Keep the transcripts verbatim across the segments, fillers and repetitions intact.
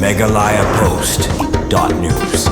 Meghalaya Post dot news.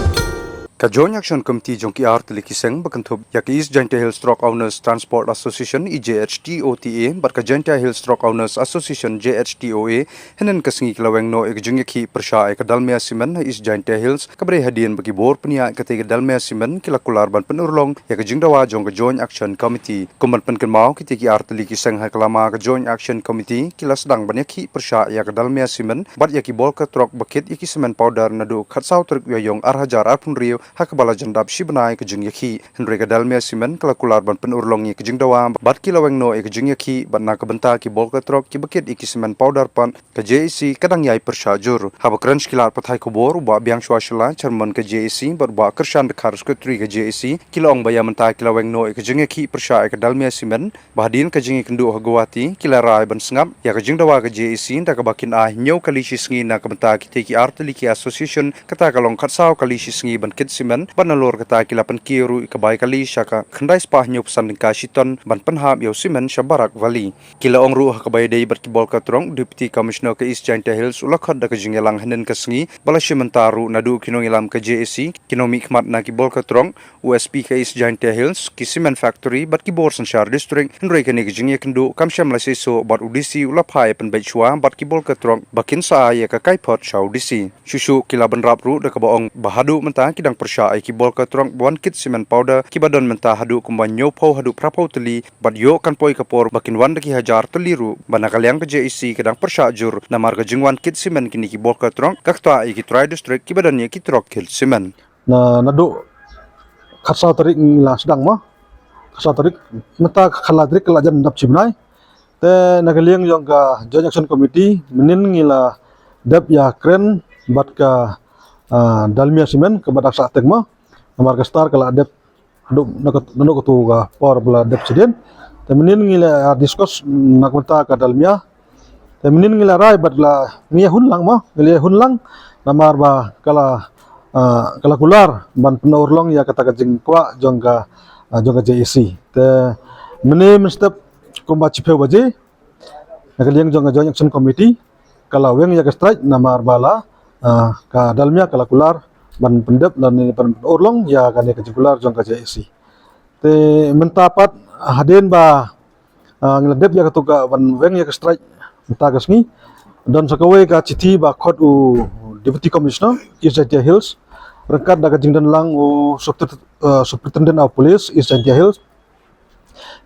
Ka Joint Action Committee jong ki artylli ki seng ba kynthup ïa ka East Jaintia Hills Truck Owners Transport Association, E J H T O T A, bad ka Jaintia Hills Truck Owners Association, J H T O A, hynnin ka sngi ki la weng noh ïa ka jingïakhih pyrshah ïa ka Dalmia Cement ha East Jaintia Hills, kaba dei hadien ba ki bor pynïaid katei ka Dalmia Cement ki la kular ban pynurlong ïa ka jingdawa jong ka Joint Action Committee. Kum ban pynkynmaw, kitei ki artylli ki seng ha ka lama ka Joint Action Committee ki la sdang ban ïakhih pyrshah ïa ka Dalmia Cement bad ïa ki bolkar trok ba kit ïa ki cement powder naduh khatsaw tarik u Ïaïong ar hajar arphew hynriew, ha kaba la jan dap shi bnai ka jingïakhih. Hynrei ka Dalmia Cement ka la kular ban pynurlong ïa ka jingdawa bad ki la weng noh ïa ka jingïakhih, bad na ka bynta ki bolkar trok kiba kit ïa ki cement powder pat, ka J A C ka dang ïai pyrshah jur. Haba kren sha ki lad pathai khubor, u Bah Biangshwa Shylla, Chairman ka J A C, bad u Bah Kyrshan Dkhar, Secretary ka J A C, ki la ong ba ïa mynta ki la weng noh ïa ka jingïakhih pyrshah ïa ka Dalmia Cement, ba hadien ka jingïakynduh ha Guwahati ki la rai ban sngap ïa ka jingdawa ka J A C da kaba kin ai hynñiew kali shi sngi na ka bynta kitei ki artylli ki association, kata ka long khatsaw kali shi sngi ban kit cement, bad nalor kata ki la pynkiew ruh ïa ka bai kali sha ka khyndai spah hynñiew phew san tyngka shi ton ban pynhap ïa u cement sha Barak Valley. Ki la ong ruh ha kaba ïadei bad ki bolkar trok, Deputy Commissioner ka East Jaintia Hills u la khot da ka jingïalang hynnin ka sngi, ba la shim bynta ruh naduh ki nongïalam ka J A C, ki nongmihkhmat na ki bolkar trok, u S P ka East Jaintia Hills, ki cement factory bad ki bor synshar district, hynrei kane ka jingïakynduh kam shym la seisoh bad u D C u la phah ïa pynbeit shuwa bad ki bolkar trok ba kin sa ai ïa ka kaiphod sha u D C. Shuh shuh ki la bynrap ruh da kaba ong ba haduh mynta ki dang pyrshah ïa ki bolkar trok ba wan kit cement powder kiba don mynta haduh kumba hynñiewphew haduh phraphew tylli, bad ïoh kan poi ka por ba kin wan da ki hajar tylli ruh, ba na ka liang ka J A C ka dang pyrshah jur namar ka jingwan kit cement kine ki bolkar trok ka ktah ïa ki trai district kiba don ïa ki trok kit cement. Na, naduh khatsaw tarik ngi la sdang mo. Khatsaw tarik, mynta khatlai tarik ka la jan dap shi bnai. Te na ka liang jong ka Joint Action Committee, mynnin ngi la dep ïa kren bad ka, ah, Dalmia Cement kaba dang sah teng mo. Namar ka start ka la dep naduh, naduh katu ka por ba la dep shadien. Te mynnin ngi la, ah, discuss na ka bynta ka Dalmia. Te mynnin ngi la rai bad la ngi ïa hun lang mo, ngi la ïa hun lang. Namar ba ka la, ah, ka la kular ban pynurlong ïa kata ka jingkwah jong ka, ah, jong ka J A C. Te mynne mynstep kumba shiphew baje, na ka liang jong ka Joint Action Committee ka la weng ïa ka strike namar ba la, ah, ka Dalmia ka la kular ban pyndep lane ban pynurlong ïa kane ka jingkular jong ka J A C. Te mynta pat hadien ba, ah, ngi la dep ïa katu ka ban weng ïa ka strike mynta ka sngi, don sa kawei ka shithi ba khot u Deputy Commissioner East Jaintia Hills ryngkat da ka jingdon lang u Super-, ah, Superintendent of Police East Jaintia Hills,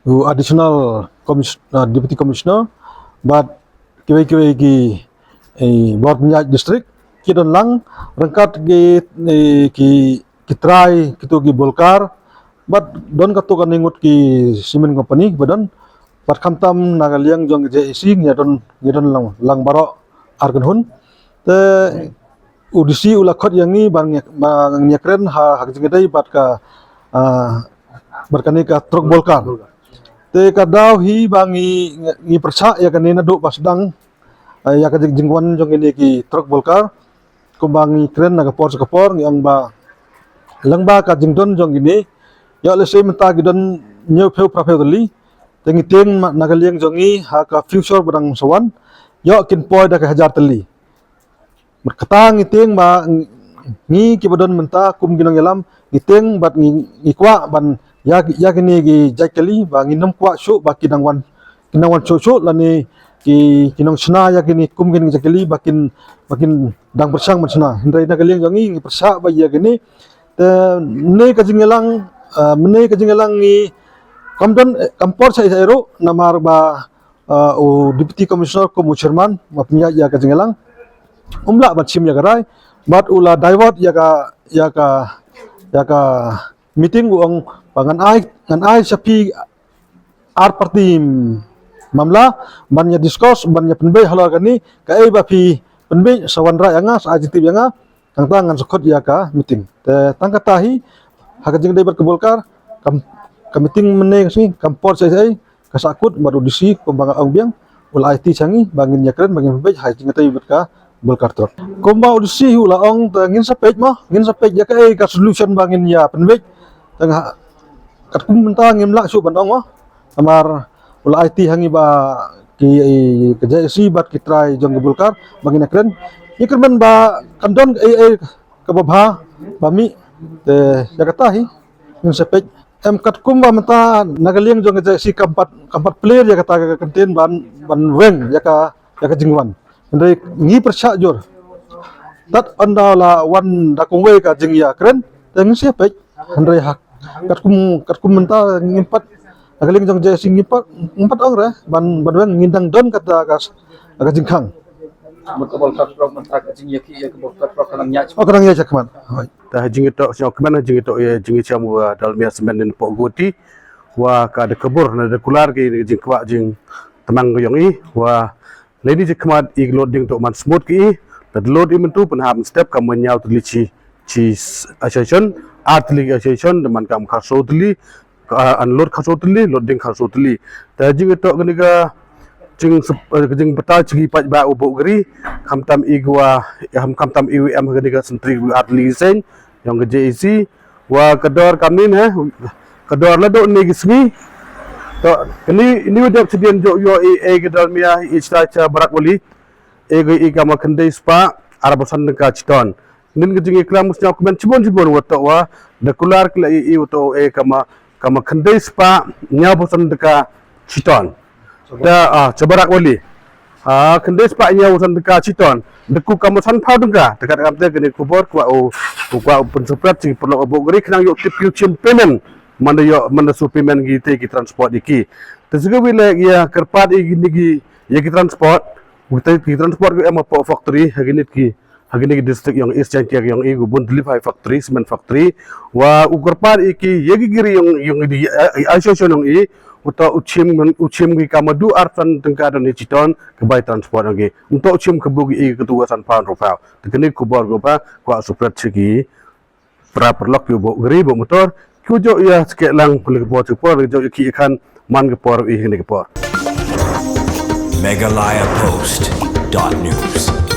u Additional Commis-, ah, Deputy Commissioner, bad kiwei kiwei ki, eh, bor pynïaid district ki don lang ryngkat ki, eh, ki, ki trai kitu ki bolkar, bad don katu kane ngut ki cement company ba don, bad khamtam na ka liang jong ka J A C ngi don, ngi don lang, lang baroh ar kynhun. Te u D C u la khot ïa ngi ban ïa, ban ïa kren ha, ha ka jingïadei bad ka, ah, bad kane ka trok bolkar. Te ka daw hi ba ngi, ngi pyrshah ïa kane naduh ba sdang, ah, ïa ka jing, jingwan jong kine ki trok bolkar. Kumba ngi kren na ka por sha ka por ngi ong ba lyngba ka jingdon jong kine, ïoh lehse mynta ki don hynñiewphew phraphew tylli. Te ngi tieng ma, na ka liang jong ngi ha ka future ba dang sa wan, ïoh kin poi da ka hajar tylli. Bad kata ngi tieng ba ngi kiba don mynta kum ki nongïalam ngi tieng bad ngi, ngi kwah ban ïa, ïa kine ki jait kali ba ngin ym kwah shuh ba ki dang wan, ki dang wan shuh shuh lane ki, ki nongshna ïa kine kum kine ki jait kali ba kin, ba kin dang pyrshang ban shna. Hynrei na ka liang jong ngi ngi pyrshah ba ïa kine. Te mynne ka jingïalang, ah, mynne ka jingïalang ngi kam don, eh, kam por sa ïa ruh namar ba ah, u Deputy Commissioner kum u chairman ba pynïaid ïa ka jingïalang, um lah ban shim ïa ka rai bad u la divert ïa ka, ïa ka, ïa ka meeting, u ong ba ngan ai, ngan ai sha phi ar parti mamla ban ïa discuss, ban ïa pynbeit halor kane, kaei ba phi pynbeit sa wanrah ïa nga, sa ai jingtip ïa nga, tang tang ngan sa khot ïa ka meeting. Te tang kata hi, ha ka jingïadei bad ka bolkar, kam, ka meeting mynne ka sngi kam por sa ei sa ei, ka sahkut bad u D C kumba nga ong biang, u la aiti sha ngi ba ngin ïa kren, ba ngin pynbeit ha ka jingïadei bad ka bolkar trok. Kumba u D C u la ong, te ngin sa peit mo, ngin sa peit ïa kaei ka solution ba ngin ïa pynbeit. Te nga, katkum mynta ngim lah shuh ban ong mo. Namar u la aiti ha ngi ba ki, ka J A C bad ki trai jong ka bolkar ba ngin ïa kren. Ngi kyrmen ba kan don ei ei kaba bha ba mih, te ïa kata hi ngin sa peit. Em, katkum ba mynta na ka liang jong ka JAC kam pat, kam pat plie ïa kata ka kyntien ban, ban weng ïa ka, ïa ka jingwan. Hynrei ngi pyrshah jur. Tad ynda la wan da kumwei ka jingïakren, te ngin sa peit. Hynrei ha katkum, katkum mynta ngim pat, na ka liang jong JAC ngim pat, ngim pat ong re ban, ban weng, ngin dang don kata ka, ka jingkhang. Mut ka bor ka trok mynta ka jingïakhih ïa ka bor ka trok ka nang ïaid. Oh, ka nang ïaid shakhmat. Hooid. Te ha jingïatoh, sngewkmen ha jingïatoh ïa jingïashim wa Dalmia Cement napoh Guwahati, wa ka da ka bor, na da kular ki jingkwah jingtmang ka jong i, wa lei ni jingkhmat i load ding to man smooth ki i, da load i mynta pynhap step ka man ïaw tylli chi, chi association, ar tylli association, da man kam khatsaw tylli, ka, ah, unload khatsaw tylli, loading khatsaw tylli. Te jingïatoh kane ka jing, eh, ka jingbatai chi ki paidbah u Buhgri, khamtam i wa, kham, khamtam i wa em kane ka sentri wa ar tylli seng, jong ka JAC, wa ka dor kamni ne, ka dor la doh ne ki sngi. To, kani, ni wa dok chidien jong ïoh i, i ka Dalmia, i cha, cha Barak Wali, i ka, i kama khyndai spah arphew san tyngka chi ton. Nin ka jingïaklam sngewkmen chibun chibun wa to wa, da kular ki la i, i wa to e kama, kama khyndai spah hynñiewphew san tyngka chi ton. Da, ah, cha Barak Wali. Ah, khyndai spah hynñiewphew san tyngka chi ton. Da ku kama sanphew tyngka. Te katkam te kane ka khubor kwah u, kwah u pynsyrpad chi paralok u Buhgri khnang ïoh tip ki u chim payment. Manda ïoh, manda shu payment ki te ki transport ïa ki. Te sa kawi leh ïa kyrpad ïa kine ki, ïa ki transport. Ki te ki transport ki em hapoh factory, ha kine ki ha kine ki district jong East Jaintia jong i, u bun tylli ki factory, cement factory, wa u kyrpad ïa ki, ïa ki gri jong, jong i, eh, association jong i, u to u chim, u chim ki kama du arphew san tyngka don i chi ton, ka bai transport jong i. U to u chim ka buk i ka tu wa sanphew hynriewphew. Te kane ka khubor ka ba, kwah shu pyrsad chi ki, para paralok ki u Buhgri, u Buhmotor, ki u jok ïa skeh lang, pule ka por, chi por, jok ïa ki i khan, man ka por, i kane ka por. Meghalaya Post dot news.